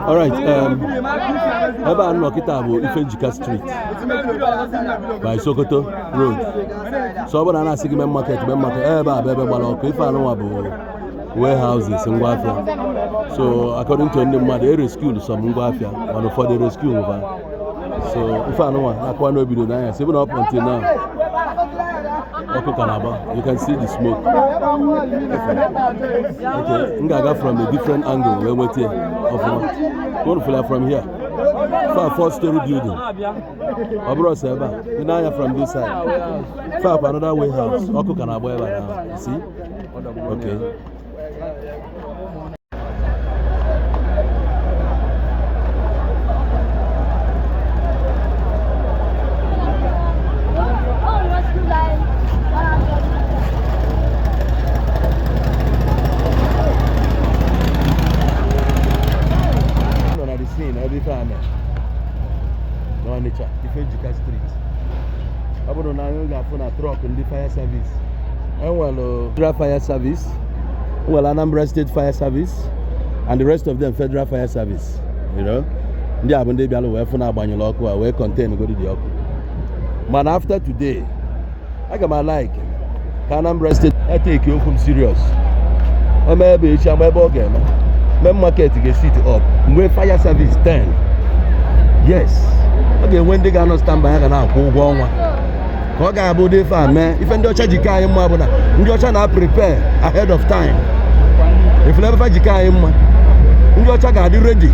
Alright, ebe a nọ kịta bụ Ifejika Street by Sokoto Road. So ọ bụrụ na a na-asị gị main market, main market, ebe a bụ ebe gbara ọkụ. Ife anụnwa bụ warehouses ngwa afịa. So according to ndị mmadụ, e rescue some ngwa afịa, mana ụfọdụ rescue ngwa. So ife anụnwa na-akọwa na obido n'anya si na up until now ọkụ ka na-agba. You can see the smoke. Okay, m ga-aga from a different angle wee nweta ya ọfụma. Unu fụla from here, fa four story building. Ọ bụrụ ọsọ ebe a ị na-anya from this side, fa kwa another warehouse. Ọkụ ka na-agba ebe a now. You see? Okay. Oh, rescue line. Nọ na the scene ebe ife a mere n'Ọnịcha, Ifejika Street. Ọ bụrụ na anyị ga-afụ na truck ndị fire service, enwere Federal Fire Service, enwere Anambra State Fire Service and the rest of them, Federal Fire Service. Ndị a bụ ndị bịara wee fụ na agbanyụrụ ọkụ a, wee contain godi dị ọkụ. Mana after today, aga m alike ka Anambra State eteki okwu m serious. O mee ebe echi, ama ebe ọ ga-eme. Main market ga-sit up nwee fire service 10. Yes, ọ ga-enwe ndị ga-anọ standby, ya ga na-akwụ ụgwọ ọnwa, ka ọ ga-abụ ụdị ife a mee. Ife ndị ọcha jikọ anyị mma bụ na ndị ọcha na-prepare ahead of time. Ifele ebe fa jikọ anyị mma, ndị ọcha ga-adị ready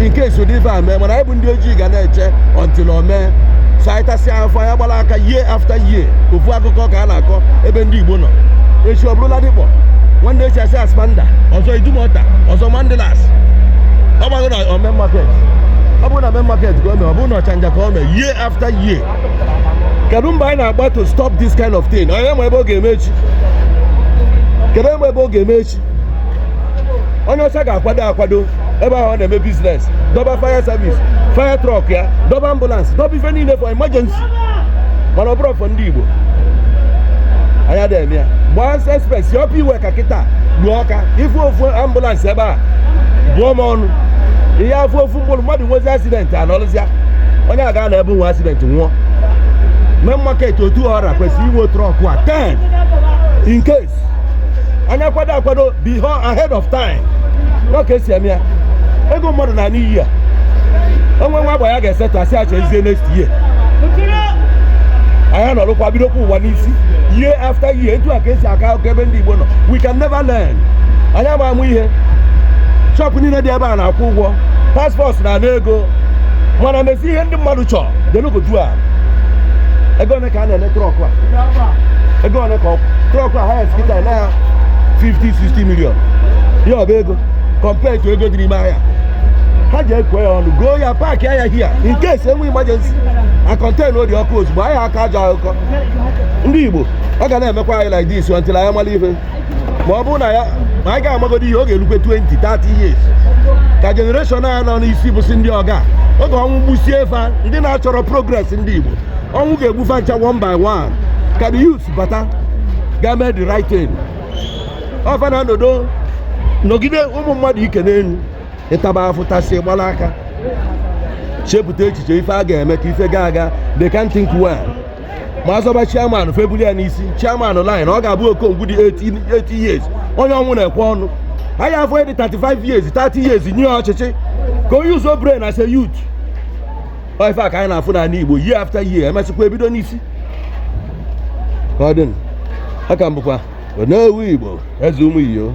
in case ụdị ife a mee, mana anyị bụ ndị ojii ga na-eche until o mee. So anyị tasịa afọ, anyị gbara aka. Year after year, ofu akụkọ ka a na-akọ ebe ndị Igbo nọ. Echi ọ bụrụla dịkpọ nwanne, echi asị Aspamda, ọzọ Idumota, ọzọ Mandilas. Ọ gbago na o main market, ọ bụrụ na main market ka o mee, ọ bụrụ na Ọchanja ka o mee, year after year. Kedu mgbe anyị na-agba to stop this kind of thing? Onye ma ebe ọ ga-eme echi? Kedu ebe ọ ga-eme echi? Onye ọcha ga-akwado akwado ebe ahụ ọ na-eme business, dọba fire service, fire truck ya, dọba ambulance, dọba ife niile for emergency. Mana ọ bụrụ for ndị Igbo, anyị adịghị eme ya. Gbaa express ọpụ iwe ka kịta gbuo ọka ifu ofu ambulance ebe a bụọ m ọnụ ihe afọ ofu mkpụrụ mmadụ nwezi accident anọlụzịa, onye a ga na ebe nwe accident nwụọ. Main market otu ọra kwesịrị inwe truck a 10 in case anya kwado akwado before, ahead of time. Ọ ka esi eme ya, ego mmadụ na n'iyi a onwe nwa agba ya ga-esetụ asị acha ezie next year. Anyị anọrụkwa bidokwa ụwa n'isi year after year. Etu a ka esi aka akụkọ ebe ndị Igbo nọ. We can never learn. Anyị ama amụ ihe. Shop niile dị ebe a na-akwụ ụgwọ, passport na-ana ego, mana mezi ihe ndị mmadụ chọrọ denugodu a. Ego ole ka a na-ele truck a? Ego ole ka truck a highest kịta na ya? 50 60 million. Ihe ọ bụ ego compare to ego dị n'ime ahịa. Ha ji ekwe ya ọnụ goo ya, park ya here in case enwe emergency, a contain odi ọkụ ozugbo. Anyị aka ajọ akụkọ ndị Igbo, ọ ga na-emekwa anyị like this until anyị mara ife. Ma ọ bụrụ na ya ma anyị ga-amagodo ihe, ọ ga-erukwe 20 30 years ka generation a nọ n'isi bụsị ndị ọga. Oge ọnwụ gbusie fa, ndị na-achọrọ progress ndị Igbo, ọnwụ ga-egbufa ncha one by one, ka the youth bata ga mee the right thing. Ọfa na-anọdo nọgide ụmụ mmadụ ike n'elu ịtaba afụ, tasị gbara aka, chepụta echiche ife a ga-eme ka ife ga aga. They can think well. Ma azọba chairman, febuli ya n'isi chairman line, ọ ga-abụ okongwu dị 80 80 years, onye ọnwụ na-ekwe ọnụ. Anyị afọ dị 35 years, 30 years, nye ọchịchị ka onye use brain as a youth. Ọ ife a ka anyị na-afụ n'ala Igbo year after year. Emesịkwa ebido n'isi ka ọ dị. Aka m bụkwa Onowu Igbo, eze ụmụ iyo.